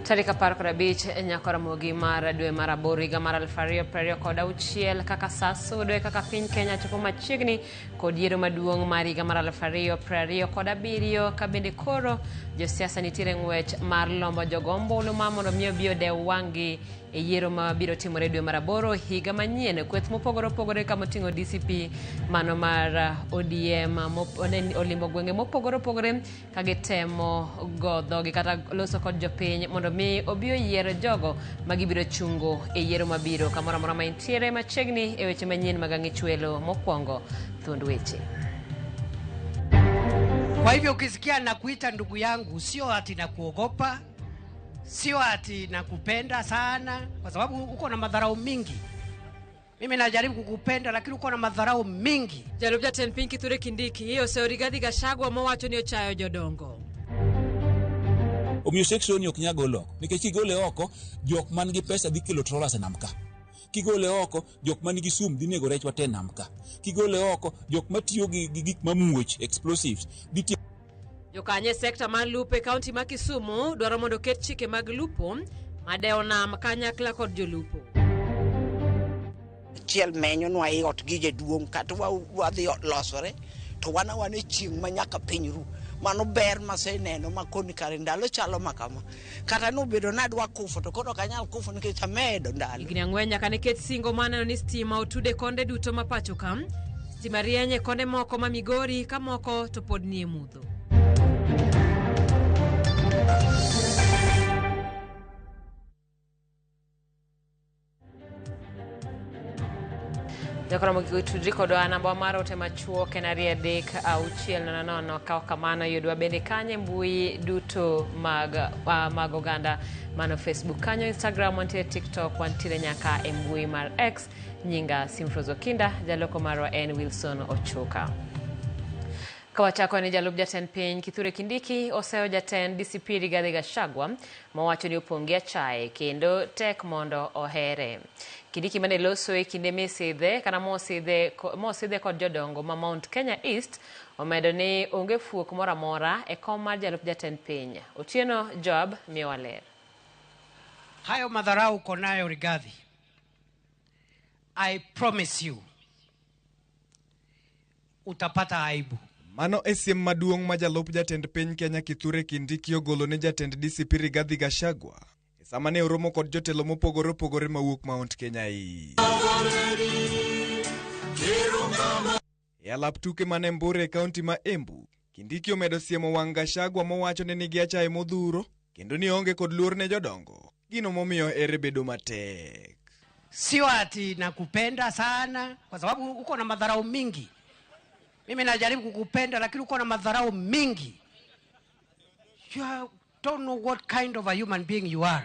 Tarik 15 nyaka Ramogi mar dwe mar aboro higa mar 2026 kaka sa sudo e kaka piny Kenya chopo machiegni kod yiero maduong' mar higa mar 2027 ka bende koro josiasa nitiere ng'wech mar lombo jogo ombulu ma mondo mi obi odew wang'gi e yiero ma biro timore dwe mar aboro higa manyien. Kweth mopogore opogore kama oting'o DCP mano mar ODM olimo gwenge mopogore opogore ka gitemo go dhogi kata loso kod jopiny mondo mi obi oyier jogo ma gibiro chungo e yiero mabiro. Kamoro amora ma intiere machiegni e weche manyien mag Ang'echwelo, mokwongo thuond weche. Kwa hivyo ukisikia nakuita ndugu yangu, sio ati nakuogopa, sio ati nakupenda sana, kwa sababu uko na madharau mingi. Mimi najaribu kukupenda lakini uko na madharau mingi. Jalup jatend piny Kithure Kindiki oseyo Rigathi Gachagua mowacho ni ochayo jodongo. Omiyo section ni ok nyal gol oko nikech kigole oko jok man gi pesa dhi kelo trawlers e nam ka. Kigole oko jok man gi sum dhi nego rech wate e nam ka. Kigole oko jok matiyo gi gik mamuoch explosives dhi tiyo. Jokanyo e sekta mar lupo e kaunti ma Kisumu dwaro mondo oket chike mag lupo madewo nam kanyakla kod jolupo. Achiel menyonwa i ot gi jaduong' kata wadhi losore to wan awana e chieng' ma nyaka piny ru. Mano ber maseneno ma koni kare ndalo chalo ma kama. Kata nobedo nadwa kufo to koro ok anyal kufo nikech amedo ndalo. Higni ang'wen nyaka ne ket singo mar neno ni stima otude konde duto ma pacho ka. Stima rieny e konde moko ma Migori ka moko to pod nie mudho. Jokoro mogik tudri kodwa namba mar ote machuok en 23600. Ka ok kamano yudwa bende kanyo e mbui duto mag oganda mano Facebook kanyo, Instagram wantiere, TikTok wantiere, nyaka e mbui mar X. Nyinga Simfrozo Kinda, jaloko marwa en Wilson Ochuka. Kawachako ni jalup jatend piny Kithure Kindiki oseyo jatend DCP Rigathi Gachagua mowacho ni opong' gi achaye kendo tek mondo ohere. Kindiki mane loso e kinde misidhe kata mosidhe kod jodongo ma Mount Kenya East omedo ni onge fuok moro amora e kom mar jalup jatend piny. Otieno Joab miyowa ler. Hayo madharau uko nayo Rigathi, I promise you utapata aibu. Mano e siem maduong' ma jalup jatend piny Kenya Kithure Kindiki ogolo ne jatend DCP Rigathi Gachagua e sama ne oromo kod jotelo mopogore opogore mawuok Mount Kenya East. E alap tuke mane Mbure e kaunti ma Embu, Kindiki omedo siemo wang' Gachagua mowacho ni nigi achaye modhuro kendo ni oonge kod luor ne jodongo, gino momiyo ere bedo matek. Sio ati nakupenda sana kwa sababu uko na madharau mingi. Mimi najaribu kukupenda lakini uko na madharau mingi. You don't know what kind of a human being you are.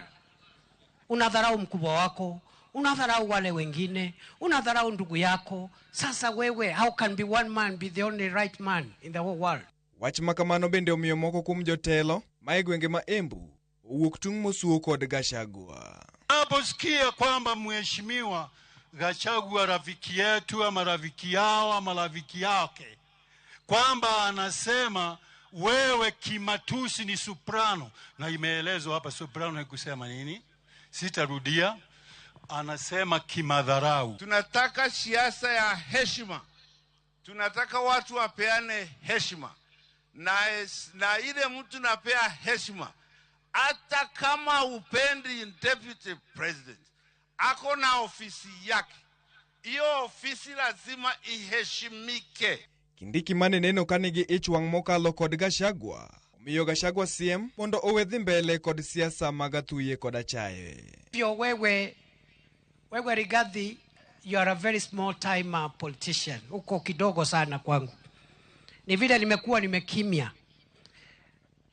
Unadharau mkubwa wako, unadharau wale wengine, unadharau ndugu yako. Sasa wewe, how can be one man be the only right man in the whole world? Wach ma kamano bende omiyo moko kuom jotelo ma e gwenge ma Embu owuok tung' mosuo kod Gachagua. Naposikia kwamba mheshimiwa Gachagua rafiki yetu ama rafiki yao ama rafiki yake, kwamba anasema wewe kimatusi ni soprano, na imeelezwa hapa soprano ni kusema nini, sitarudia. Anasema kimadharau. Tunataka siasa ya heshima, tunataka watu wapeane heshima na ile mtu napea heshima, hata kama upendi deputy president, ako na ofisi yake, hiyo ofisi lazima iheshimike. Kindiki mane neno ka nigi ich wang' mokalo kod Gachagua omiyo Gachagua siem mondo owe dhi mbele kod siasa mag athuye kod achaye. Hivyo wewe, wewe Rigathi, you are a very small time politician, uko kidogo sana kwangu. Ni vile nimekuwa nimekimya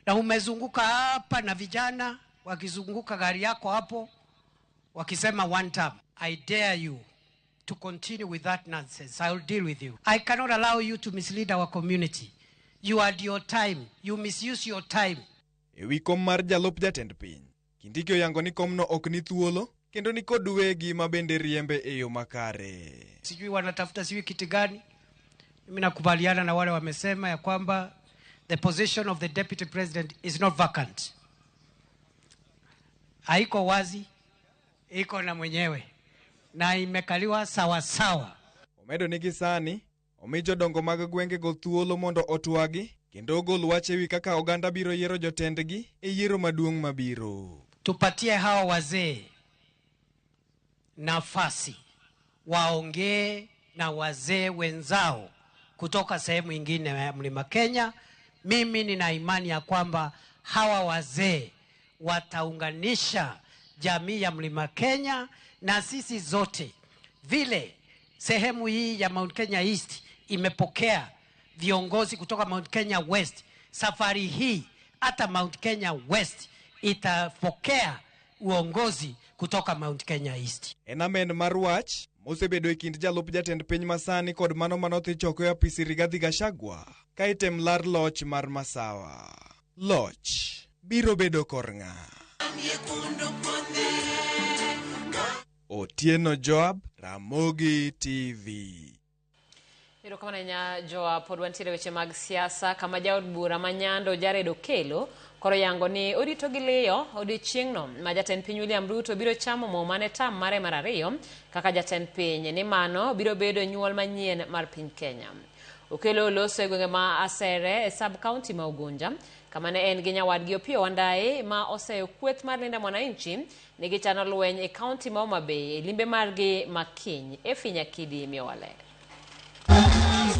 na umezunguka hapa na vijana wakizunguka gari yako hapo wakisema one term. I dare you to continue with that nonsense. I will deal with you. I cannot allow you to mislead our community. You had your time. You misuse your time. E wi kom mar jalup jatend piny, Kindiki oyango ni komno ok ni thuolo kendo ni kod wegi ma bende riembe e yo makare. Sijui wanatafuta sijui kiti gani. Mimi nakubaliana na wale wamesema ya kwamba the position of the deputy president is not vacant. Haiko wazi, iko na mwenyewe na imekaliwa sawa sawa. Omedo ni gi sani omi jodongo mag gwengego thuolo mondo otwagi kendo ogol wach ewi kaka oganda biro yiero jotendgi e yiero maduong' mabiro. Tupatie hawa wazee nafasi waongee na wazee wenzao kutoka sehemu ingine ya Mlima Kenya. Mimi nina imani ya kwamba hawa wazee wataunganisha jamii ya Mlima Kenya na sisi zote, vile sehemu hii ya Mount Kenya East imepokea viongozi kutoka Mount Kenya West, safari hii hata Mount Kenya West itapokea uongozi kutoka Mount Kenya East. En amen mar wach mosebedo e kind jalup jatend piny masani kod mano manothi choko e apisi Rigathi Gachagua ka item lar loch mar Masawa. Loch biro bedo kor ng'a? Otieno Joab, Ramogi TV. Erokamano ahinya Joab, pod wantiere weche mag siasa kama jaod bura ma Nyando Jared Okello koro yango ni orito gi liyo odiochieng'no ma jatend piny William Ruto biro chamo muma ne tam mare mar ariyo kaka jatend piny ni mano biro bedo nyuol manyien mar piny Kenya. Okello oloso e gwenge ma Asere e sub county ma Ugunja kama ne en gi nyawadgi Opiyo Wandayi ma oseyo kweth mar Linda Mwananchi ni gichano lweny e county ma Homa Bay e limbe margi ma kiny. Effie Nyakidi miyowa ler.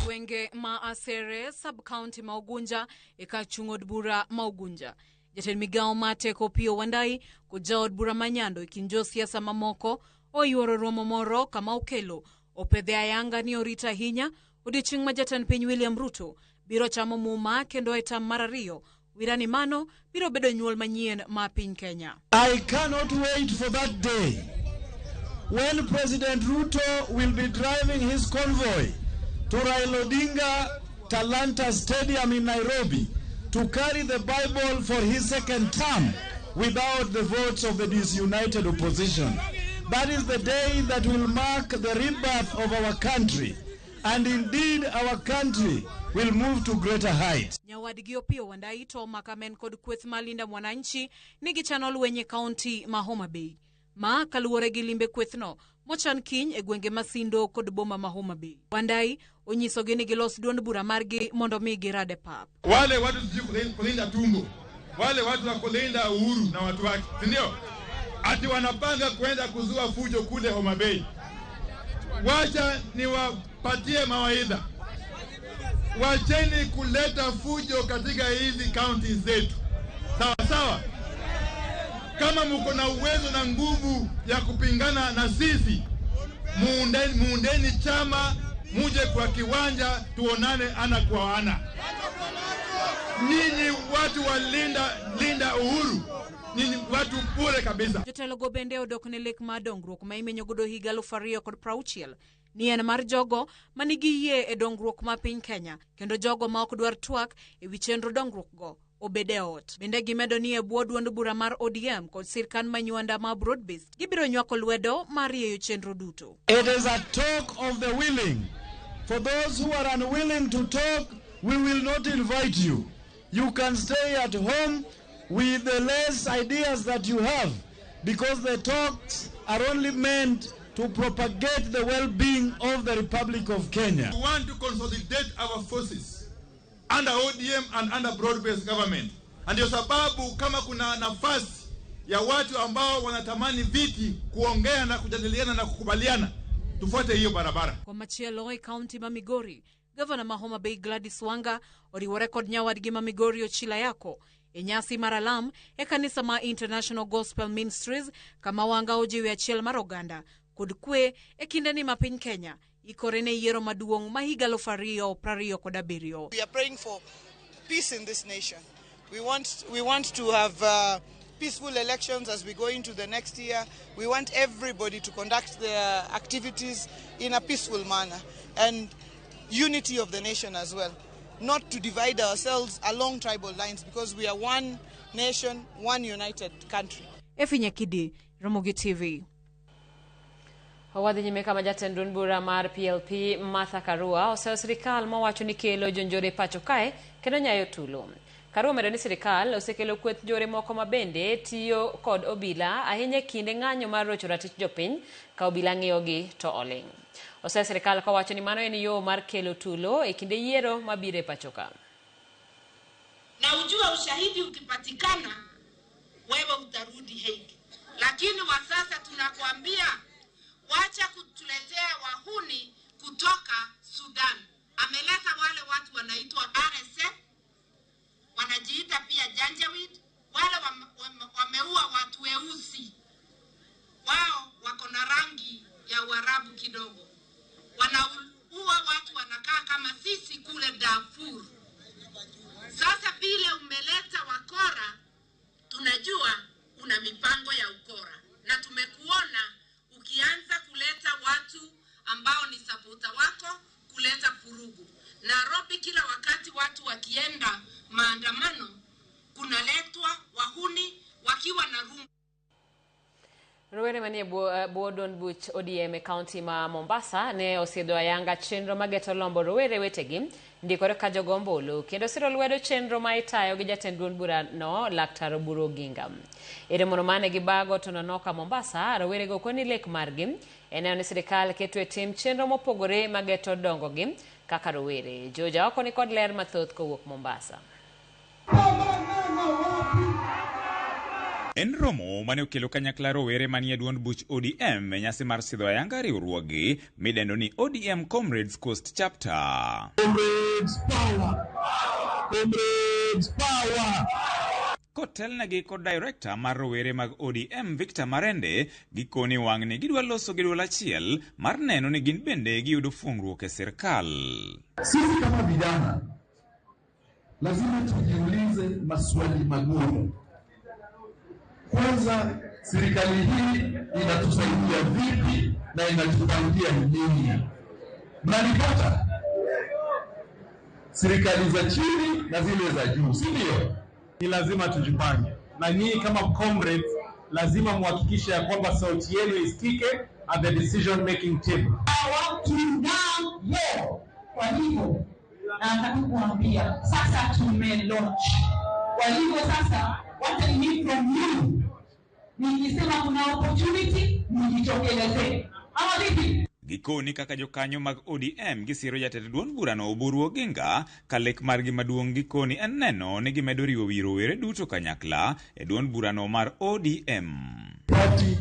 Gwenge ma Asere sub county ma Ugunja e kar chung' od bura ma Ugunja. Jatend migawo mar teko Opiyo Wandayi kod jaod bura ma Nyando e kind josiasa mamoko oyuoro romo moro kama Okello opedhe ayanga ni orito ahinya odiochieng' ma jatend piny William Ruto biro chamo muma kendo e tam mar ariyo wirani mano biro bedo nyuol manyien ma piny Kenya. I cannot wait for that day when President Ruto will be driving his convoy to Raila Odinga Talanta Stadium in Nairobi to carry the Bible for his second term without the votes of the disunited opposition. That is the day that will mark the rebirth of our country. And indeed, our country will move to greater heights. Nyawadgi Opiyo Wandayi to makamen kod kweth mar Linda Mwananchi ni gichano lweny e kaunti ma Homa Bay. Ma kaluwore gi limbe kwethno mochan kiny e gwenge ma Sindo kod boma ma Homa Bay. Wandayi onyisogi ni gilos duond bura margi mondo mi girad e pap. Wale watu sijui kulinda tumbo, wale watu wa kulinda uhuru na watu wake, si ndio? Ati wanapanga kwenda kuzua fujo kule Homa Bay. Wacha niwapatie mawaidha, wacheni kuleta fujo katika hizi kaunti zetu, sawa sawa. Kama mko na uwezo na nguvu ya kupingana na sisi, muundeni chama, muje kwa kiwanja tuonane ana kwa ana. Nyinyi watu wa linda uhuru, nyinyi watu bure kabisa. Jotelo go bende odok ne lek mar dongruok ma imenyo godo higa 2060 Ni en mar jogo manigi yie e dongruok ma piny Kenya kendo jogo ma ok dwar twak e wi chenro dongruok go obed e ot. Bende gimedo ni e bwo duond bura mar ODM kod sirkand manywanda ma broad-based gibiro nywako lwedo mar rieyo chenro duto. It is a talk of the willing. For those who are unwilling to talk, we will not invite you. You can stay at home with the less ideas that you have, because the talks are only meant to propagate the well-being of the Republic of Kenya. We want to consolidate our forces under ODM and under broad-based government. Na ndio sababu kama kuna nafasi ya watu ambao wanatamani viti kuongea na kujadiliana na kukubaliana, tufuate hiyo barabara. Kwa machielo e kaunti ma Migori, gavana ma Homa Bay Gladys Wanga oriwore kod nyawadgi ma Migori Ochila Yako e nyasi mar alam e kanisa ma International Gospel Ministries kama Wanga ojiwe achiel mar oganda kod kwe e kindeni ma piny Kenya ikore ne yiero maduong' ma higa 2027. We are praying for peace in this nation. We want to have peaceful elections as we go into the next year. We want everybody to conduct their activities in a peaceful manner and unity of the nation as well. Not to divide ourselves along tribal lines, because we are one nation, one united country. Efi Nyakidi, Ramogi TV. Wadhi nyime kama jatend duond bura mar PLP Martha Karua oseyo sirikal mawacho ni kelo jonjore pacho kae kendo nyayo tulo. Karua omedo ni sirikal osekelo kweth njore moko ma bende tiyo kod obila ahinya e kinde ng'anyo mar rocho ratich jopiny ka obila ng'iyogi to oling'. Oseyo sirikal kowacho ni mano en yo mar kelo tulo e kinde yiero mabiro e pacho ka. Na ujue ushahidi ukipatikana, wewe utarudi Hague. Lakini wa sasa tunakuambia wacha kutuletea wahuni kutoka Sudan. Ameleta wale watu wanaitwa RSF, wanajiita pia Janjaweed, wale wameua watu weusi, wao wako na rangi ya Uarabu kidogo, wanaua watu wanakaa kama sisi kule Darfur. Sasa vile umeleta wakora, tunajua una mipango ya ukora, na tumekuona ukianza kuleta watu ambao ni sapota wako kuleta furugu. Nairobi kila wakati watu wakienda maandamano, kunaletwa wahuni wakiwa na rungu. Rowere manie bwo duond buch ODM e kaunti ma Mombasa ne osiedho ayanga chenro mageto lombo rowere wetegi ndikore ka jogo ombulu kendo siro lwedo chenro ma itayo gi jatend duond burano Laktar Oburu Oginga. E romono mane gibago Tononoka Mombasa, rowerego koni lek margi en neno ni sirikal keto e tim chenro mopogore mageto dongogi kaka rowere. Joja oko ni kod ler mathoth kowuok Mombasa. En romo mane okelo kanyakla rowere manie duond buch ODM e nyasi mar sidho ayanga riwruoggi midendo ni ODM Comrades Coast Chapter. Comrades power! Comrades power! Kotelnegi kod director mar rowere mag ODM Victor Marende, gikoni wang'ni gidwa loso gi duol achiel mar neno ni gin bende giyudo fungruok e sirkal. Sisi kama vijana lazima tujiulize maswali magumu. Kwanza, serikali hii inatusaidia vipi na inatupangia nini? Mnanipata? Serikali za chini na zile za juu, si ndio? Ni lazima tujipange, na nyinyi kama comrades lazima muhakikishe ya kwamba sauti yenu isikike at the decision making table. Tunayo. Kwa hivyo nataka kuambia sasa tume launch. Kwa hivyo sasa what I need from you, nikisema kuna opportunity mjitokeleze, ama vipi? Gikoni kaka jokanyo mag ODM gisiro jatend duond burano Oburu Oginga ka lek margi maduong' gikoni en neno ni gimedo riwo wi rowere duto kanyakla e duond burano mar ODM. Party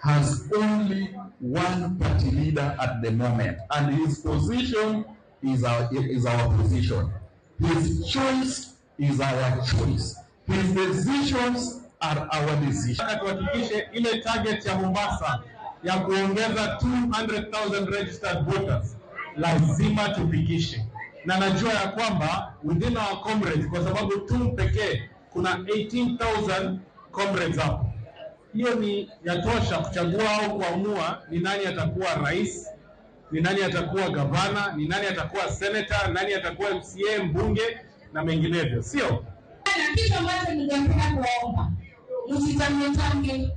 has only one party leader at the moment, and his position is our position. His choice is our choice. His decisions are our decisions. Nataka tuhakikishe ile target ya Mombasa ya kuongeza 200,000 registered voters lazima tufikishe, na najua ya kwamba within our comrades, kwa sababu tu pekee kuna 18,000 comrades hapo, hiyo ni yatosha kuchagua au kuamua ni nani atakuwa rais ni nani atakuwa gavana, ni nani atakuwa senator, nani atakuwa MCA, mbunge na menginevyo, sio? Na kitu ambacho ningependa kuwaomba, msitangetange.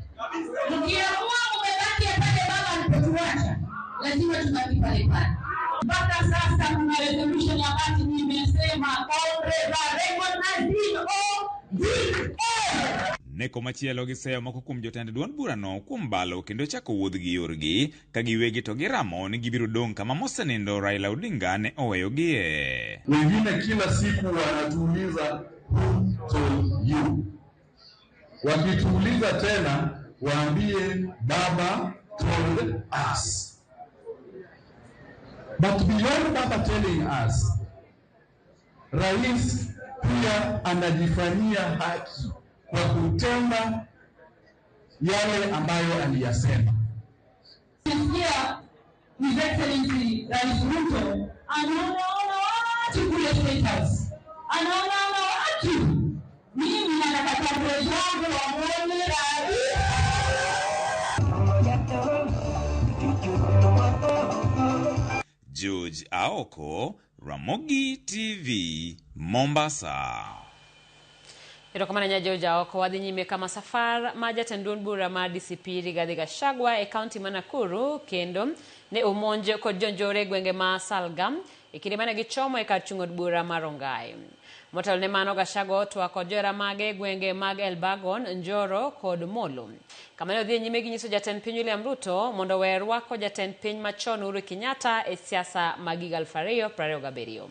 Mkiamua mumebaki pale baba alipotuacha, lazima tubaki pale pale. Mpaka sasa kuna resolution ya party nimesema comrades are recognized in ODM. Ne komachielo giseyo moko kuom jotend duond burano kuom balo kendo chako wuodhgi yorgi ka giwegi to giramo ni gibiro dong' kama mosenindo Raila Odinga ne oweyogie. Wengine kila siku wanatuuliza who told you. Wakituuliza tena waambie baba told us. But beyond baba telling us, rais pia anajifanyia haki kwa kutenda yale ambayo aliyasema. Nasikia His Excellency Rais Ruto anaona watu kule State House, anaona watu. Mimi nataka comrades wangu wamuone rais. George Aoko, Ramogi TV, Mombasa. Erokamano nya George Aoko. Wadhi nyime kama safar ma jatend duond bura mar DCP Rigathi Gachagua e kaunti ma Nakuru kendo ne omonj kod jonjore e gwenge ma Salga e kinde mane gichomo e kar chung' od bura mar Rongai. Motelo ne mano Gachagua otwak kod johera mage e gwenge mag Elbagon, Njoro kod Molo. Kama ne odhi nyime gi nyiso jatend piny William Ruto mondo owe rwako jatend piny machon Uhuru Kenyatta e siasa mag higa 2027.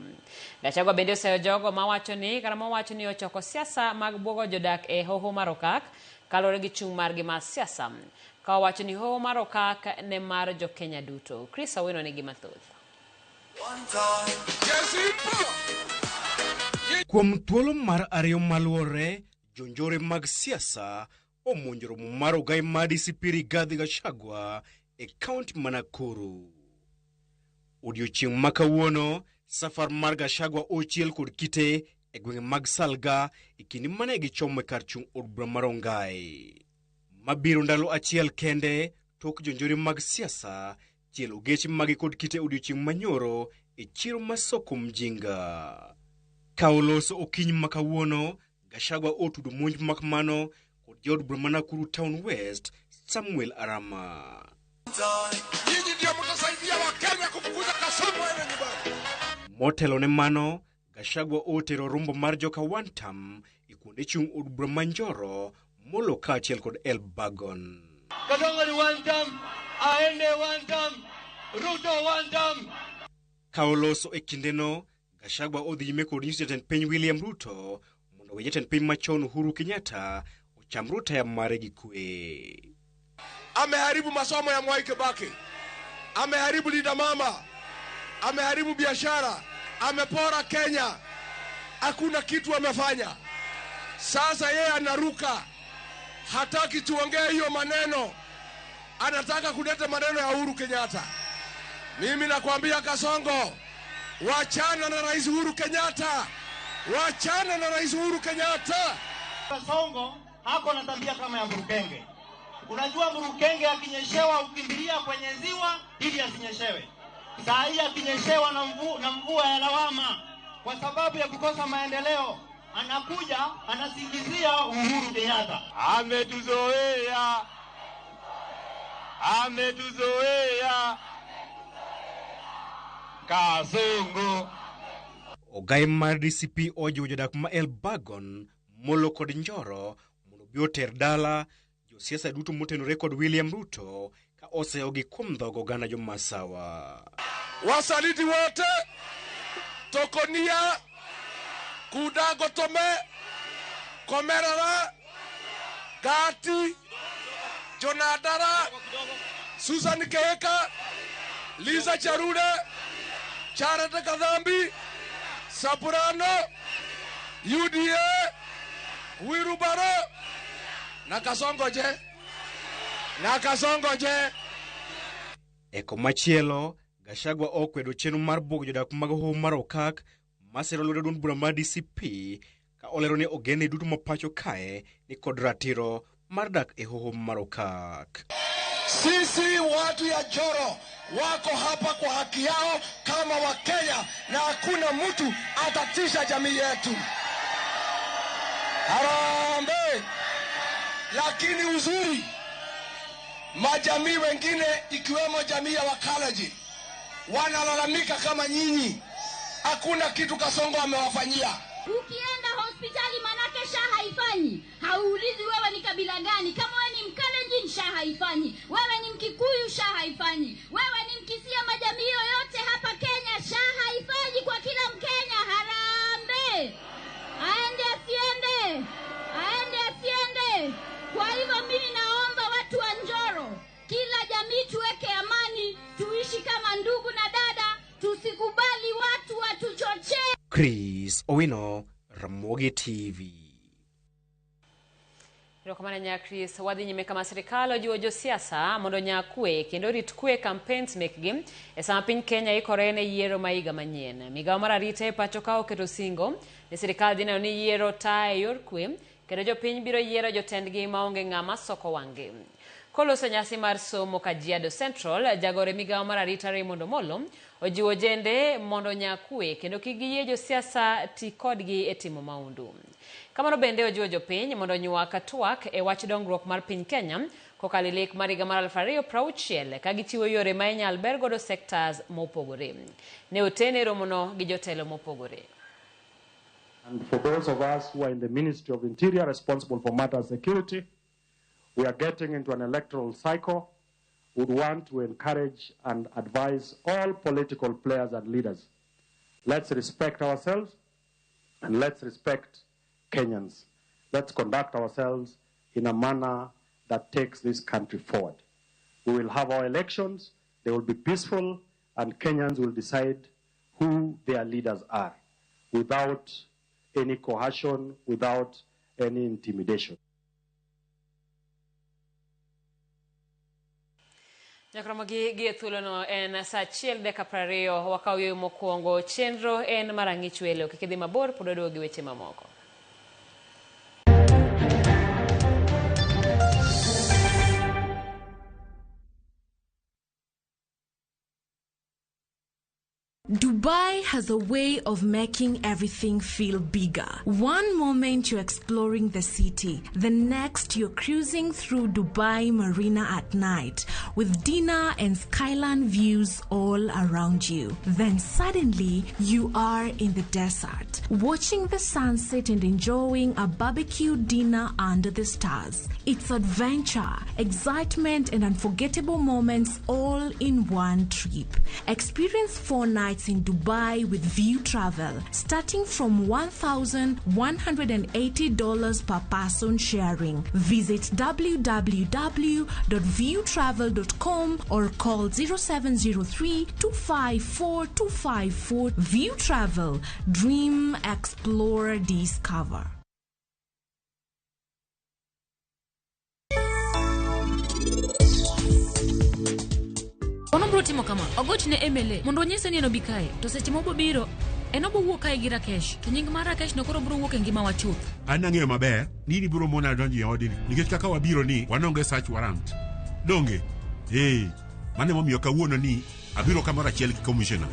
Gachagua bende oseyo jogo mawacho ni kata mawacho ni ochoko siasa mag buogo jodak e hoho mar Okak kaluwore gi chung' margi mar siasa. Ka owacho ni hoho mar Okak ne mar jokenya duto. Chris Owino nigi mathoth. Kuom thuolo mar ariyo maluwore, jonjore mag siasa omonjo romo mar ogai mar DCP Rigathi Gachagua e kaunti ma Nakuru. Odiochieng' ma kawuono, safar mar Gachagua ochiel kod kite e gwenge mag Salga e kinde mane gichomo e kar chung' od bura mar Rongai. Mabiro ndalo achiel kende tok jonjore mag siasa chielo geche mage kod kite odiochieng' manyoro e chiro ma Soko Mjinga. Ka oloso okinyi ma kawuono, Gachagua otudo monj makamano kod jaod bura ma Nakuru Town West, Samuel Arama. Nyinyi ndio mtasaidia Wakenya kufukuza Kasongo aende nyumbani. Motelo ne mano, Gachagua otero rombo mar joka Wantam e kuonde chung' od bura ma Njoro, Molo kaachiel kod Elbagon. Kasongo ni one term, aende one term, Ruto one term. Ka oloso e kindeno, Gachagua odhi nyime kod nyiso jatend piny William Ruto mondo owe jatend piny machon Uhuru Kenyatta ocham rutaya mare gi kwe. Ameharibu masomo ya Mwai Kibaki, ameharibu Linda Mama, ameharibu biashara, amepora Kenya, hakuna kitu amefanya. Sasa yeye anaruka, hataki tuongee hiyo maneno, anataka kuleta maneno ya Uhuru Kenyatta. Mimi nakwambia Kasongo, wachana na Rais Uhuru Kenyatta, wachana na Rais Uhuru Kenyatta. Kasongo hako na tabia kama ya Murukenge. Unajua Murukenge akinyeshewa ukimbilia kwenye ziwa ili asinyeshewe. Saa hii akinyeshewa na mvua ya lawama kwa sababu ya kukosa maendeleo, anakuja anasingizia Uhuru Kenyatta. Ametuzoea, ametuzoea Kasongo. Ogai mar DCP ojiwo jodak ma Elbagon, Molo kod Njoro mondo obi oter dala josiasa duto motenore kod William Ruto ka oseyogi kuom dhogo oganda jomasawa. Wasaliti wote Tokonia, Kudago Tome, Komerara, Gati, Jonadara, Susan Keheka, Liza Charude, Charity Kadhambi, Sapurano, UDA, Wirubaro, na Kasongo je, na Kasongo je. E komachielo, Gachagua okwedo chenro mar buogo jodak mag hoho mar Okak masiro lwedo duond bura mar DCP ka olero ni ogendni duto ma pacho kae ni kod ratiro mar dak e hoho mar Okak. Sisi watu ya Njoro wako hapa kwa haki yao kama Wakenya, na hakuna mtu atatisha jamii yetu. Harambee! Lakini uzuri, majamii wengine ikiwemo jamii ya Wakalenjin wanalalamika kama nyinyi, hakuna kitu Kasongo amewafanyia. Ukienda hospitali manake SHA haifanyi, hauulizi wewe ni kabila gani. Kama wewe ni Mkalenjin, SHA haifanyi. Wewe ni Mkikuyu, SHA haifanyi. Wewe ni Mkisia, majamii yoyote hapa Kenya, SHA haifanyi kwa kila Mkenya. Harambee! Aende asiende? Aende asiende? Kwa hivyo mimi naomba watu wa Njoro, kila jamii tuweke amani, tuishi kama ndugu na dada, tusikubali watu watuchochee. Chris Owino, Ramogi TV. Erokamano nya Chris, wadhi nyime kama sirikal ojiwo josiasa mondo nya kwe kendo rit kwe campaigns mekgi e sama piny Kenya ikore ne yiero ma higa manyien. Migawo mar arita e pacho ka oketo singo ni sirikal dhi neno ni yiero taa e yor kwe kendo jopiny biro yiero jotendgi maonge ng'ama soko wang'gi. Koloso nyasi mar somo Kajiado Central, jagore migawo mar arita Raymond Omolo ojiwo ojende mondo nya kwe kendo kik giyie josiasa ti kodgi e timo maundu. Kamano bende ojiwo jopiny mondo onywak twak e wach dongruok mar piny Kenya kokalo e lek mar higa mar 2060 ka gichiwo yore ma inyal ber godo sectors mopogore. Ne otene romono gi jotelo mopogore. And for those of us who are in the Ministry of Interior responsible for matters security, we are getting into an electoral cycle. Would want to encourage and advise all political players and leaders. Let's respect ourselves and let's respect Kenyans. Let's conduct ourselves in a manner that takes this country forward. We will have our elections, they will be peaceful, and Kenyans will decide who their leaders are without any coercion, without any intimidation. Nyakromogi gi e thuolono en saa 1:20 wakaw yweyo mokwongo. Chenro en mar ang'ich welo. Kik idhi mabor, pod waduogo gi weche mamoko. Dubai has a way of making everything feel bigger. One moment you're exploring the city, the next you're cruising through Dubai Marina at night with dinner and skyline views all around you. Then suddenly you are in the desert, watching the sunset and enjoying a barbecue dinner under the stars. It's adventure, excitement, and unforgettable moments all in one trip. Experience 4 nights in Dubai with View Travel, starting from $1,180 per person sharing. Visit www.viewtravel.com or call 0703 254 254. View Travel. Dream, explore, discover. Ono timo kama, ogoch ne MLA mondo onyise ni en obi kae, to seche mobobiro en obowuok kae gi Rakesh, to nying mar Rakesh no koro biro wuok e ngimawa chuth. An ang'eyo maber ni in ibiro mona donjo e odni nikech kaka wabiro ni wanonge search warrant. Donge? Ee, mano emomiyo kawuono ni abiro kamoro achiel gi commissioner.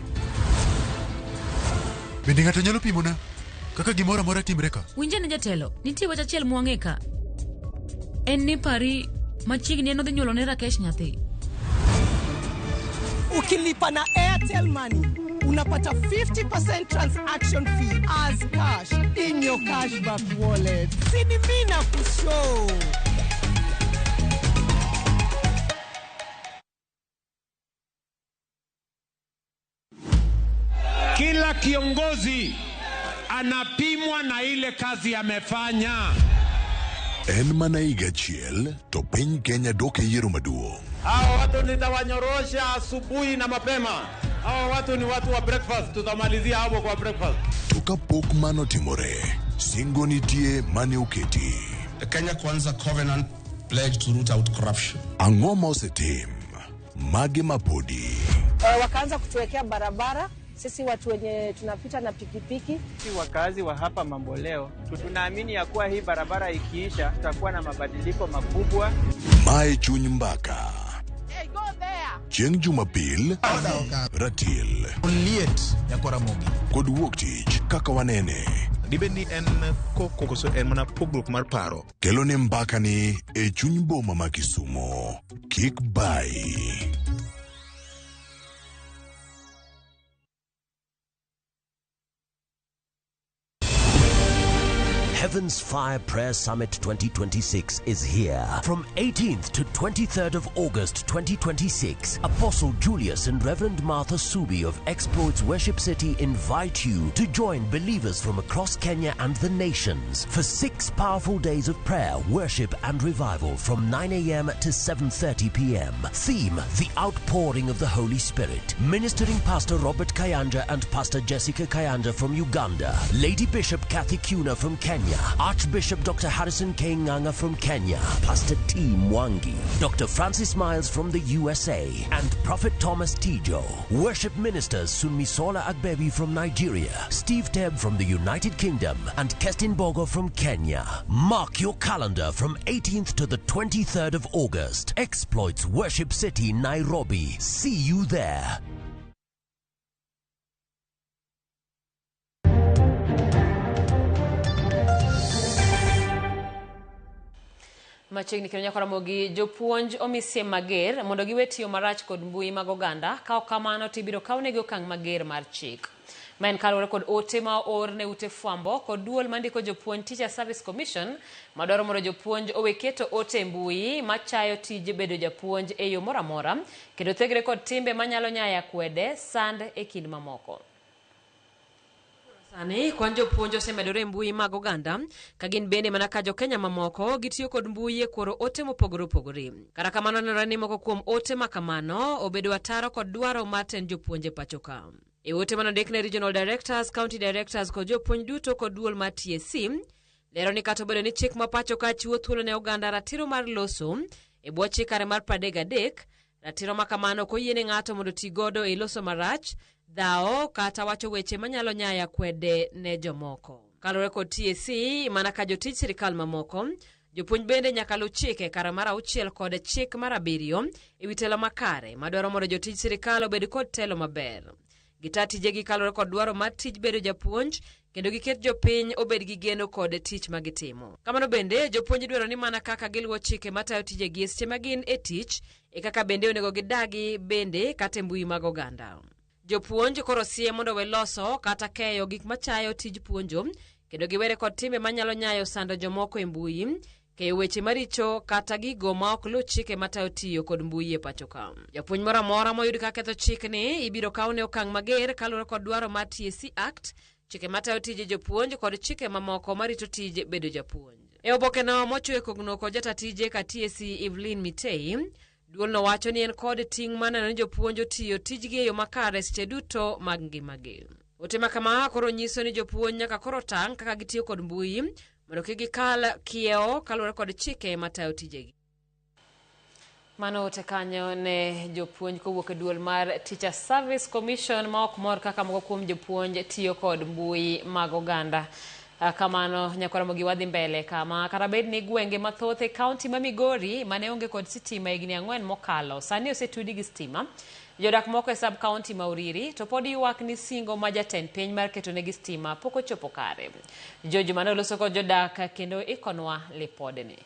Bende ng'ato nyalo pimona kaka gimoro amora timre ka? Winje ne jatelo, nitie wach achiel mwang'e ka. En ni pari machiegni en odhi nyuolo ne Rakesh nyathi. Ukilipa na Airtel Money unapata 50% transaction fee as cash in your cashback wallet. Sini mimi na kushow. Kila kiongozi anapimwa na ile kazi amefanya. En mana higa achiel to piny Kenya dok e yiero maduong'. Hawa watu nitawanyorosha asubuhi na mapema. Hawa watu ni watu wa breakfast, tutamalizia hapo kwa breakfast. To kapok mano timore, singo nitie mane oketi. The Kenya Kwanza Covenant pledge to root out corruption. Ang'o ma osetim? Mage mapodi? Wakaanza kutuwekea barabara sisi watu wenye tunapita na pikipiki. Sisi wakazi wa hapa Mamboleo tunaamini ya kuwa hii barabara ikiisha tutakuwa na mabadiliko makubwa. Mae chuny mbaka. Chieng' Jumapil, Ratil. Liet nyakwaramogi. Kod wuok tich kaka wanene. Dibed ni en koko koso en mana pogruok mar paro? Kelo ne mbakani e chuny boma ma Kisumo. Kik bayi. Heaven's Fire Prayer Summit 2026 is here. From 18th to 23rd of August 2026, Apostle Julius and Reverend Martha Subi of Exploits Worship City invite you to join believers from across Kenya and the nations for 6 powerful days of prayer, worship and revival from 9 a.m. to 7:30 p.m. Theme: The Outpouring of the Holy Spirit. Ministering Pastor Robert Kayanja and Pastor Jessica Kayanja from Uganda, Lady Bishop Kathy Kuna from Kenya, Archbishop Dr. Harrison K. Nganga from Kenya, Pastor T. Mwangi, Dr. Francis Miles from the USA, and Prophet Thomas Tijo. Worship ministers Sunmisola Agbebi from Nigeria, Steve Tebb from the United Kingdom, and Kestin Bogo from Kenya. Mark your calendar from 18th to the 23rd of August. Exploits Worship City, Nairobi. See you there. Machiegni kendo nyaka Ramogi, jopuonj omi siem mager mondo giwe tiyo marach kod mbui mag oganda. Ka ok kamano to ibiro kawnegi okang' mager mar chik. Ma en kaluwore kod ote ma oor ne ute fwambo kod duol mandiko jopuonj Teacher Service Commission madwaro mondo jopuonj owe keto ote e mbui machayo tij bedo japuonj e yo moro amora kendo thegre kod timbe manyalo nyayo akwede, sand e kind mamoko. Sani kwan jopuonj osemedore e mbui mag oganda ka gin bende mana ka jokenya mamoko gitiyo kod mbui e kworo ote mopogore opogore. Kata kamano nenore ni moko kuom ote ma kamano obedo ataro kod dwaro mar tend jopuonj e pacho ka. E ote manondik ne regional directors, county directors kod jopuonj duto kod duol mar TSC lero ni kata obedo ni chik ma pacho ka chiwo thuolo ne oganda ratiro mar loso e bwo chik kare mar 33, ratiro ma kamano ok oyiene ng'ato mondo oti godo e loso marach, dhawo kata wacho weche manyalo nyayo akwede ne jomoko. Kaluwore kod TSC, mana ka jotij sirikal mamoko, jopuonj bende nyaka luw chike kare mar 6 kod chik mar 7 e wi telo makare madwaro mondo jotij sirikal obed kod telo maber. Gita tijegi kaluwore kod dwaro mar tij bedo japuonj kendo giket jopiny obed gi geno kod tich ma gitimo. Kamano bende, jopuonj dwaro ni mana kaka giluwo chike matayo tijegi e seche ma gin e tich, e kaka bende onego gidagi bende kata e mbui mag oganda. Jopuonj koro sie mondo owe loso kata keyo gik machayo tij puonjo kendo giwere kod timbe manyalo nyayo sando jomoko e mbui, keyo weche maricho kata gigo ma ok luw chike matayo tiyo kod mbui e pacho ka. Japuonj moro amora moyud ka ketho chikni ibiro kawne okang' mager kaluwore kod dwaro mar TSC Act, chike matayo tije jopuonj kod chike mamoko marito tij bedo japuonj. E obokeno mochwe kogno kod jata tije ka TSC Evelyn Mitei, duolno wacho ni en kod ting' mar neno ni jopuonj otiyo tijgi e yo makare seche duto mag ngimagi. Ote ma kama koro nyiso ni jopuonj nyaka koro tang' kaka gitiyo kod mbui mondo kik gikal kiewo kaluwore kod chike matayo tijegi. Mano ote kanyo ne jopuonj kowuok e duol mar Teacher Service Commission ma ok mor kaka moko kuom jopuonj tiyo kod mbui mag oganda. Kamano nyakwar Ramogi wadhi mbele kama kata bed ni gwenge mathoth e kaunti ma Migori mane onge kod sitima higni 4 mokalo sani osetudi gi stima. Jodak moko e sub county ma Uriri to pod ywak ni singo ma jatend piny mar ketonegi stima pok ochopo kare. George mane oloso kod jodak kendo ikonwa lipodni.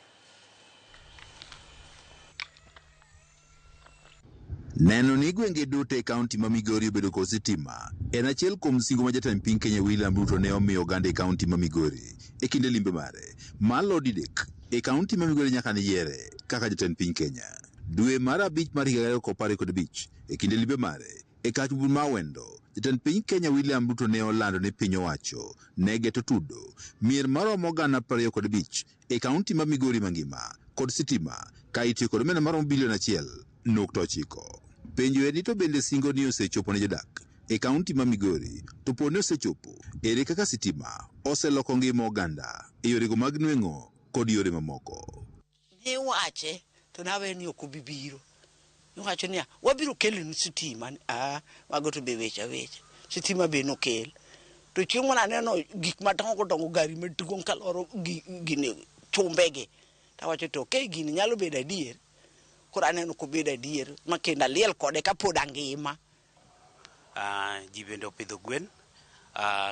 Neno ni gwenge duto e kaunti ma Migori obedo kod sitima en achiel kuom singo ma jatend piny Kenya William Ruto ne omiyo oganda e kaunti ma Migori e kinde limbe mare malo didek e kaunti ma Migori nyaka ne yiere kaka jatend piny Kenya. Dwe mar 5 mar higa 2015 e kinde limbe mare e kachbul ma Awendo, jatend piny Kenya William Ruto ne olando ni piny owacho ne geto tudo mier maromo 25,000 e kaunti ma Migori mangima kod sitima ka itiyo kod omenda maromo bilion 1.9. Penjo en ni to bende singo ni osechopo ne jodak e kaunti ma Migori, to po ni osechopo, ere kaka sitima oseloko ngima oganda e yorego mag nweng'o kod yore mamoko? Niwache to nawe ni ok obi biro. Niwacho niya, wabiro kelonu sitima. Mago to be weche awecha. Sitima be nokel. To chieng' mane aneno gik madongo dongo, gari maduong' kaloro gini chumbegi, tawacho to okay, gini nyalo bedo adier. Koro aneno kobedo adier ma kendo aliel kode kapod angima. Ji bende opidho gwen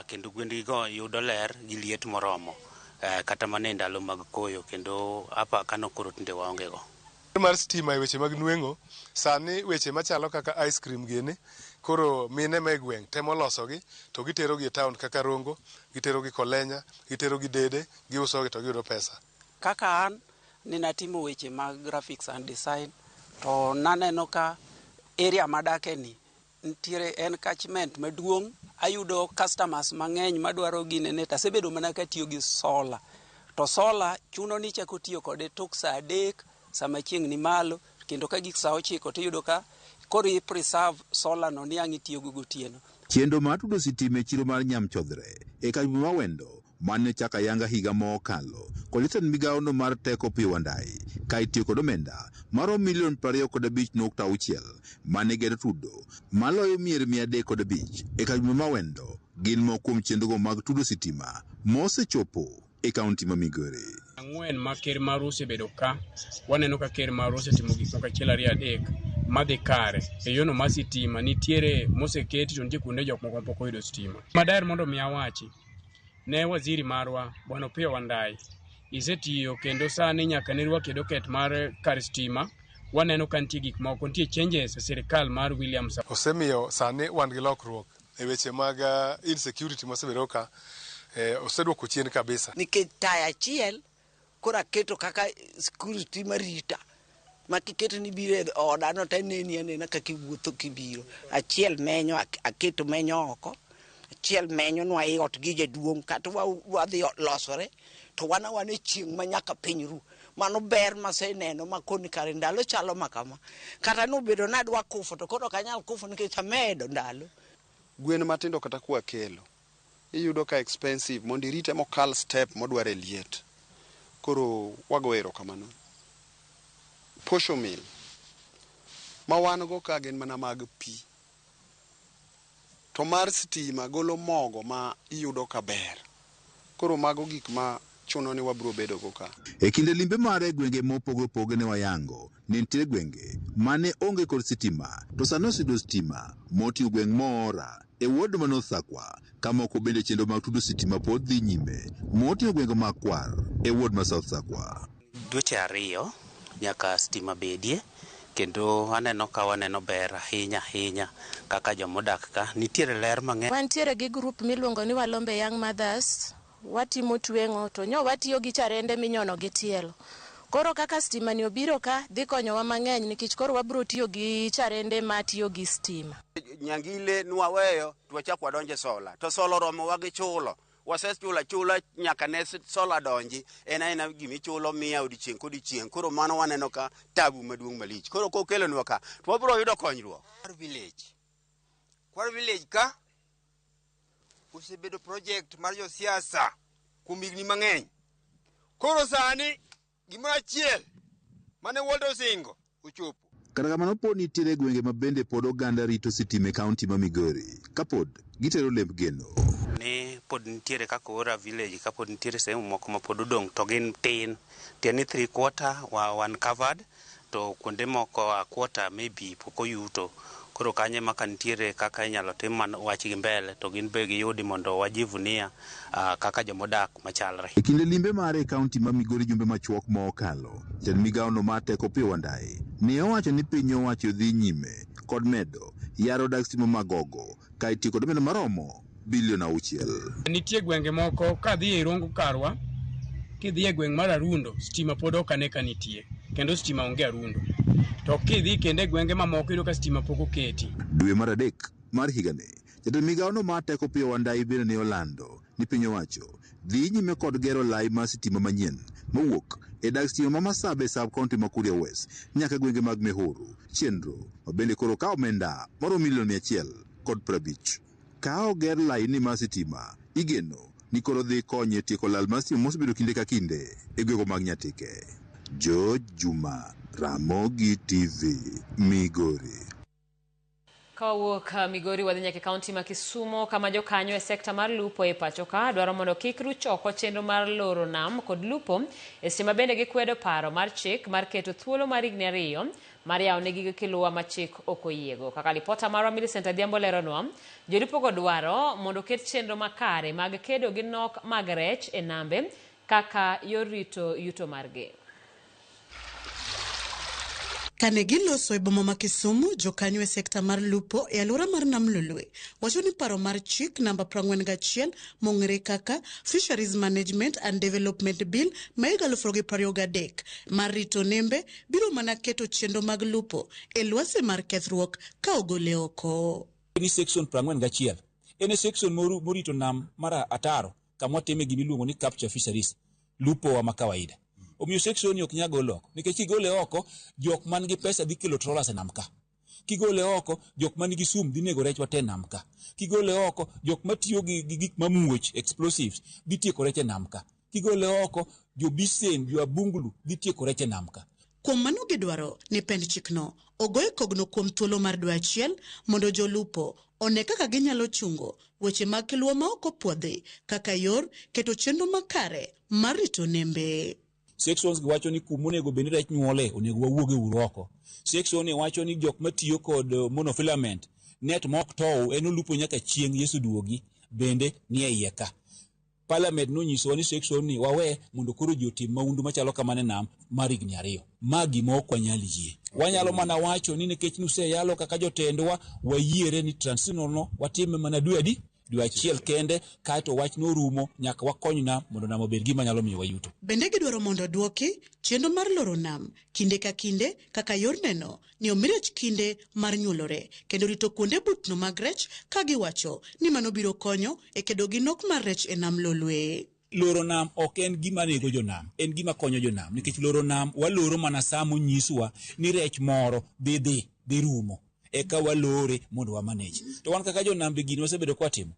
kendo gwendgigo yudo ler gi liet moromo kata mana e ndalo mag koyo kendo apaka no koro tinde waonge go. Mar stima e weche mag nweng'o, sani weche machalo kaka ice cream gini, koro mine ma e gweng' temo losogi to giterogi e town kaka Rongo, giterogi Kolenya, giterogi Dede, giusogi to giyudo pesa. Kaka an ninatimo weche mag graphics and design to naneno ka area madake ni nitiere en catchment maduong', ayudo customers mang'eny madwaro ginene to asebedo mana katiyo gi solar. To solar chuno ni ichako tiyo kode tok saa 3 sama chieng' ni malo kendo ka gik saa 9 tiyudo ka koro i preserve solar no ni ang' itiyogo gotieno. Chenro mar tudo sitima e chiro mar Nyamchodhre e kambi ma Wendo mane ochako ayanga higa mokalo kod jatend migawono mar teko Opiyo Wandayi ka itiyo kod omenda maromo milion 25.6 mane gero tudo maloyo mier 305 e kambi ma Wendo gin moko kuom chenrogo mag tudo sitima mosechopo e kaunti ma Migori. 4 ma ker marwa osebedo ka, waneno ka ker marwa osetimo gik moko 1 2 3 madhi kare. E yono mar sitima nitiere moseketi to nitie kuonde jok moko mapok oyudo sitima. Madaher mondo mi awachi ne waziri marwa Bwana Opiyo Wandayi, isetiyo kendo sani nyaka ne rwaki e docket mar kar stima, waneno ka nitie gik moko, nitie changes e sirikal mar William Samoei. Osemiyo sani wan gi lokruok e weche mag insecurity mosebedo ka, oseduoko chien kabisa. Nikech taya achiel koro aketo kaka security marita ma kiketo ni biro e oda no to aneni anena kaka iwuotho kibiro. Achiel menyo aketo menyo oko, achiel menyo nwa i ot gi jaduong' kata wadhi losore to wan awana e chieng' ma nyaka piny ru. Mano ber maseneno ma koni kare ndalo chalo ma kama. Kata nobedo ni adwa kufo to koro ok anyal kufo nikech amedo ndalo. Gwen matindo kata kwakelo, iyudo ka expensive mondo irite mokal step modware liet. Koro wago erokamano. Posho mill ma wan go ka gin mana mag pi. To mar stima golo mogo ma iyudo ka ber. Koro mago gik ma chuno ni wabiro bedo go ka. E kinde limbe mare e gwenge mopogore opogore ne wayango ni nitie gwenge mane onge kod sitima to sani oseyudo sitima moting'o gweng' Moora e ward ma North Sakwa ka moko bende chenro mag tudo sitima pod dhi nyime moting'o gwenge mag Kwar e ward ma South Sakwa. Dweche 2 nyaka stima bedie kendo aneno ka waneno ber ahinya ahinya kaka jomodak ka nitiere ler mang'eny. Wantiere gi group miluongo ni Walombe Young Mothers, watimo tweng'o to nyo watiyo gi charende minyono gi tielo. Koro kaka stima ni obiro ka dhi konyowa mang'eny nikech koro wabiro tiyo gi charende matiyo gi stima. Nyangile nwaweyo to wachak wadonje sola to sola oromowa gi chulo. Wasechulo achula nyaka ne sola donji, en aena gimichulo 100 odiochieng' kodiochieng'. Koro mano waneno ka tabu maduong' malich. Koro kokelonwa ka to wabiro yudo konyruok. Kwar village. Kwar village ka osebedo project mar josiasa kuom higni mang'eny. Koro sani gimoro achiel mane Walter osingo ochopo. Kata kamano pod nitiere gwenge ma bende pod oganda rito sitima e kaunti ma Migori kapod gitero lemb geno. Ni pod nitiere kaka Ora village ka pod nitiere sehemu moko ma pod odong' to gin tin. Tiende ni 3/4 wan covered to kuonde moko a quarter maybe pok oyuto. Koro kanyo ema ka nitiere kaka inyalo tim wach gi mbele to gin be giyudi mondo wajivunia kaka jomodak machalre. E kinde limbe mare e kaunti ma Migori jumbe machuok mokalo, jatend migawono mar teko Opiyo Wandayi ne owacho ni piny owacho dhi nyime kod medo yaro dag stima mag ogo ka itiyo kod omenda maromo bilion 6. Nitie gwenge moko kadhi e Rongo karwa, kidhi e gweng' mar Arundo, stima pod ok ane ka nitie, kendo stima onge Arundo. To kidhi kendo e gwenge mamoko iyudo ka stima pok oketi. Dwe mar 3 mar higani, jatend migawono mar teko Opiyo Wandayi bende ne olando ni piny owacho dhi nyime kod gero lai mar sitima manyien mowuok e dag stima ma Masabe sub county ma Kuria West nyaka gwenge mag Mehuru, chenro ma bende koro kawo omenda maromo milion 150. Ka oger laini mar sitima, igeno ni koro dhi konye tieko lal mar stima mosebedo kinde ka kinde e gwenge mag Nyatike. George Juma, Ramogi TV, Migori. Kawuok Migori wadhi nyaka e kaunti ma Kisumo kama jokanyo e sekta mar lupo e pacho ka dwaro mondo kik ruch oko chenro mar loro nam kod lupo e seche ma bende gikwedo paro mar chik mar keto thuolo mar higni 2 mar yawo ne gige kiluwa ma chik ok oyiego. Kaka lipota marwa Millicent Adhiambo leronwa, jolupogo dwaro mondo oket chenro makare mag kedo gi nok mag rech e nambe kaka yor rito yuto margi. Kane giloso e boma ma Kisumu, jokanyo e sekta mar lupo e alwora mar Nam Lolwe wacho ni paro mar chik namba 41 mong'ere kaka Fisheries Management and Development Bill ma higa 2023 mar rito nembe biro mana keto chenro mag lupo e lwasi mar kethruok ka ogole oko. Ni section 41 en e section morito nam mar ataro kama watime gima iluongo ni capture fisheries, lupo wa ma kawaida. Omiyo section ni ok nyal gol oko nikech kigole oko jok man gi pesa dhi kelo trawlers e nam ka. Kigole oko jok man gi sum dhi nego rech wa te e nam ka. Kigole oko jok matiyo gi gik mamuoch explosives dhi tieko rech e nam ka. Kigole oko jo bisen, jo abunglu dhi tieko rech e nam ka. Kuom mano gidwaro ni pend chikno ogoye kogno kuom thuolo mar dwe achiel mondo jolupo one kaka ginyalo chungo weche mag kilwa ma ok opuodhi kaka yor keto chenro makare mar rito nembe. Sections gi wacho ni kuma onego bed ni rech nyuole onego wawuog e uru oko. Section ni wacho ni jok matiyo kod monofilament net ma ok tow en olupo nyaka chieng' Yesu duogi bende nie iye ka. Parliament nonyisowa ni section ni wawe mondo koro ji otim maundu machalo kamano e nam mar higni 2. Ma gima ok wanyal yie. Wanyalo mana wacho ni nikech nuseyalo kaka jotendwa wayiere ni transitional no watime mana dwe adi? Dwe achiel kende kaeto wach norumo nyaka wakony nam mondo nam obed gima nyalo miyo wayuto. Bende gidwaro mondo oduoki chenro mar loro nam kinde ka kinde kaka yor neno ni omi rech kinde mar nyuolore kendo rito kuonde butno mag rech ka giwacho ni mano biro konyo e kedo gi nok mar rech e nam Lolwe. Loro nam ok en gima nego jonam, en gima konyo jonam nikech loro nam waloro mana sa monyiswa ni rech moro dhi rumo eka walore mondo wa manage. To wan kaka jonam be gini wasebedo kwatimo.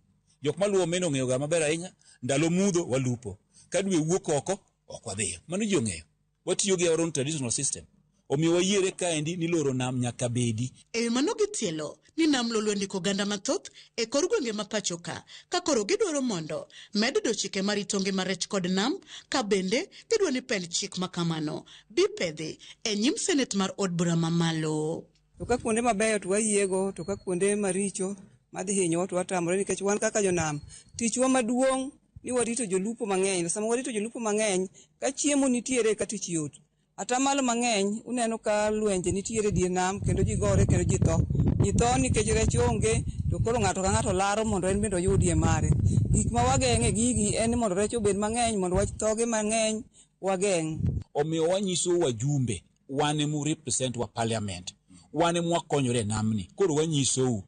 Jok maluwo omena ong'eyo ga maber ahinya, ndalo mudho walupo. Ka dwe wuok oko, ok wadhiyo. Mano ji ong'eyo. Watiyo gi our own traditional system. Omiyo wayiere kaendi ni loro nam nyaka bedi. E wi mano gitielo ni nam Lolwe ndiko oganda mathoth e kor gwenge ma pacho ka, ka koro gidwaro mondo med do chike marito ngima rech kod nam, ka bende gidwa ni pend chik ma kamano bi pedhi e nyim senet mar od bura mamalo. To ka kuonde mabeyo to wayiego, to ka kuonde maricho madhi hinyowa to watamore nikech wan kaka jonam tichwa maduong' ni warito jolupo mang'eny. Sama warito jolupo mang'eny, ka chiemo nitiere ka tich yot. Atamalo mang'eny uneno ka lwenje nitiere dier nam kendo ji gore kendo ji tho. Ji tho nikech rech onge to koro ng'ato ka ng'ato laro mondo en bende oyudie mare. Gik ma wageng'e gigi en ni mondo rech obed mang'eny mondo wach thoge mang'eny wageng'. Omiyo wanyiso wajumbe wan emu represent wa parliament, wan emu wakonyore e namni. Koro wanyisou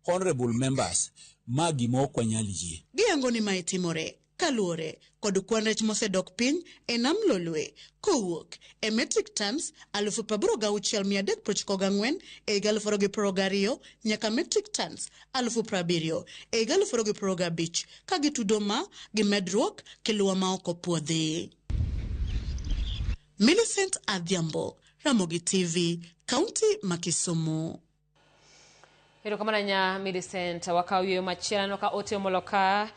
honorable members, ma gima ok wanyal yie. Giyango ni mae timore kaluwore kod kwan rech mosedok piny e nam Lolwe kowuok e metric tons 86,394 e higa 2022 nyaka metric tons 70,000 e higa 2025 ka gitudo ma gi medruok kiluwa ma ok opuodhi. Millicent Adhiambo, Ramogi TV, Kaunti ma Kisumu. Erokamano ahinya Millicent. Wakawo yueyo machielo aneno ka ote omolo ka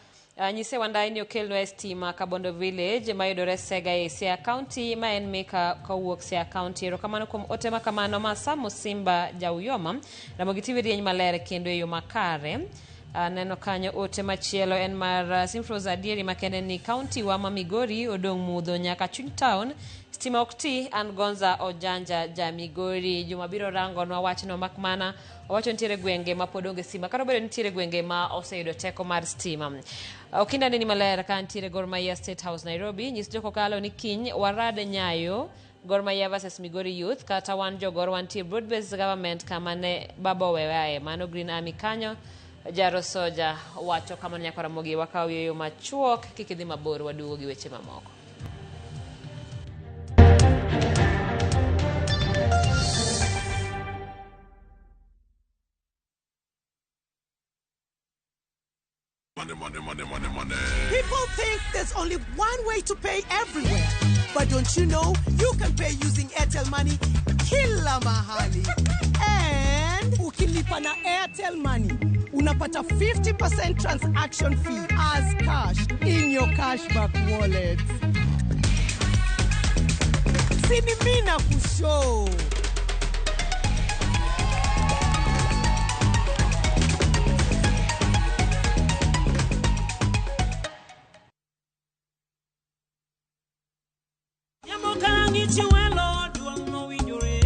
nyise Wandai ni okelnwa e stima Kabondo Village mayudore Sega e Siaya County ma en Mika kowuok Siaya County. Erokamano kuom ote ma kamano ma Samu Simba Jauyoma. Ramogi TV rieny maler kendo e yo makare. Aneno kanyo ote machielo en mar Simfros Adieri makende ni kaunti wa ma Migori odong' mudho nyaka chuny town. Stima ok ti, an Gonza Ojanja ja Migori. Juma biro rangonwa wachno mak mana owacho nitiere gwenge ma pod onge stima kata obedo nitiere gwenge ma oseyudo teko mar stima. Okinda neni maler ka nitiere Gor Mahia State House Nairobi. Nyis jokokalo ni kiny warad Nyayo Gor Mahia versus Migori Youth kata wan jogor wantie broad based government kama ne baba owewae. Mano Green Army kanyo. Jaro Soja wacho kamano nyaka Ramogi wakaw yueyo machuok kik idhi mabor waduogo gi weche mamoko. Money, money, money, money, money. People think there's only one way to pay everywhere. But don't you know you can pay using Airtel Money kila mahali. And ukilipa na Airtel Money, unapata 50% transaction fee as cash in your cashback wallet. Sinimina kushow. Rang'ichi welo duol nowinjore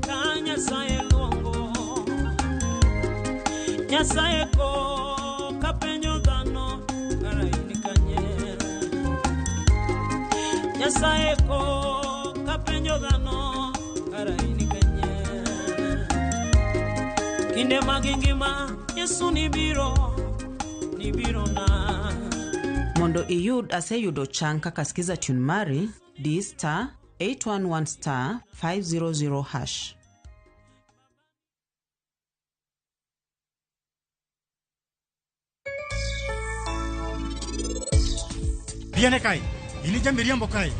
ka Nyasaye luongo. Nyasaye ko kapenjo dhano kara in kanye. Nyasaye ko kapenjo dhano kara in kanye. Kinde mag ngima Yesu nibiro nibiro na. Mondo iyud aseyudo chang kaka skiza tune mari, di star 811 star 500 hash. Piene kae, in ijamiriambo kae.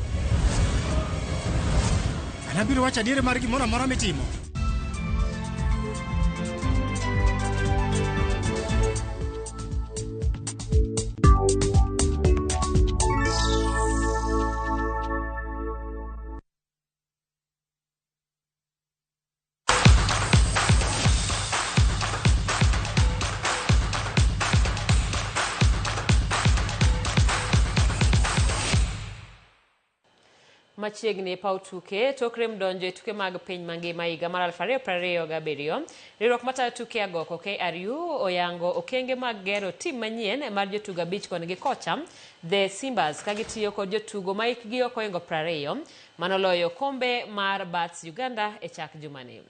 An abiro wacho adier mar gimoro amora mitimo. Machiegni e paw tuke tok rem donjo e tuke mag piny mangima higa mar 2027. Riwruok matayo tuke agoko KRU oyango okenge mag gero tim manyien mar jotugo 5 koni gi kocha The Simbas ka gitiyo kod jotugo ma hikgi ok ohingo 20 manoloyo kombe mar Bats Uganda e chak jumani.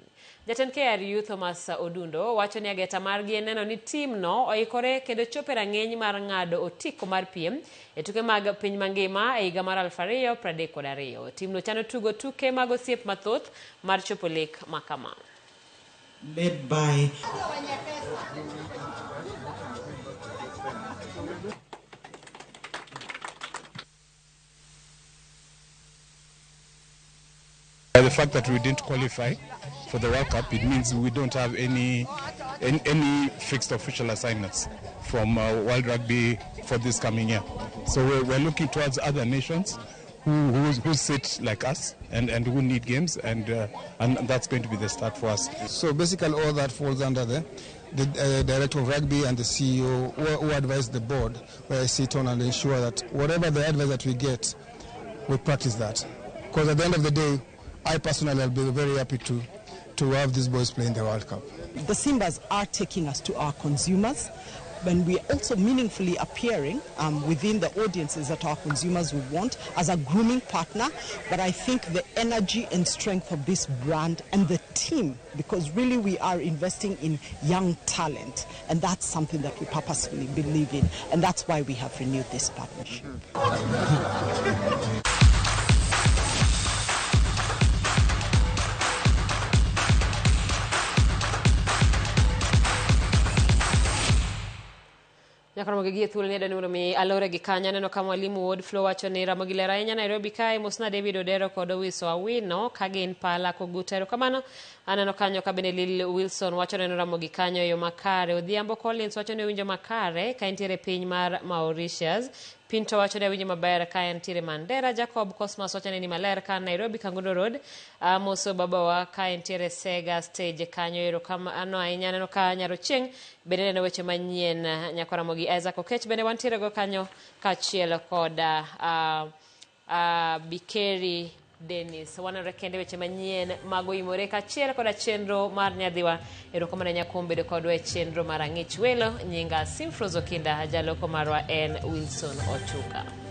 Jatend KRU Thomas Odundo wacho ni ageta margi en neno ni tim no oikore kendo chopo e rang'iny mar ng'ado otiko mar piem e tuke mag piny mangima e higa mar 2032. Timno chano tugo tuke mag osiep mathoth mar chopo lek makama. Led by The fact that we didn't qualify for the World Cup, it means we don't have any fixed official assignments from World Rugby for this coming year. So we're looking towards other nations who sit like us and who need games, and that's going to be the start for us. So basically all that falls under the director of rugby and the CEO who advise the board, where I sit on and ensure that whatever the advice that we get, we practice that. Because at the end of the day, I personally will be very happy to have these boys play in the World Cup. The Simbas are taking us to our consumers, and we are also meaningfully appearing within the audiences that our consumers would want as a grooming partner. But I think the energy and strength of this brand and the team, because really we are investing in young talent, and that's something that we purposefully believe in, and that's why we have renewed this partnership. Nyakoromogi gi e thuolo ni adwani mondo mi alore gi kanyo. Aneno ka mwalimu Wuod Flo wacho ni Ramogi ler ahinya Nairobi kae. Mosna David Odero kod Owiso Awino ka gin pala Koguta. Erokamano. Aneno kanyo ka bende Lil Wilson wacho neno Ramogi kanyo e yo makare. Odhiambo Collins wacho ni owinjo makare ka entiere piny mar Mauritius. Pinto wacho ni awinjo maber ka entiere Mandera. Jacob Cosmas wacho ni maler ka Nairobi Kangundo Road. Amoso babawa ka entiere Sega stage kanyo. Erokamano ahinya. Aneno ka Nyarochieng' bende neno weche manyien. Nyakoramogi Isaac Okech bende wantiere go kanyo kaachiel kod Bikeri Dennis. Wanenore kende weche manyien mago imore kaachiel koda chenro mar nyadhiwa. Erokamano ahinya kuom bedo kodwa e chenro mar Ang'ich Welo. Nyinga Simfrozo Kinda, jaloko marwa en Wilson Ochuka.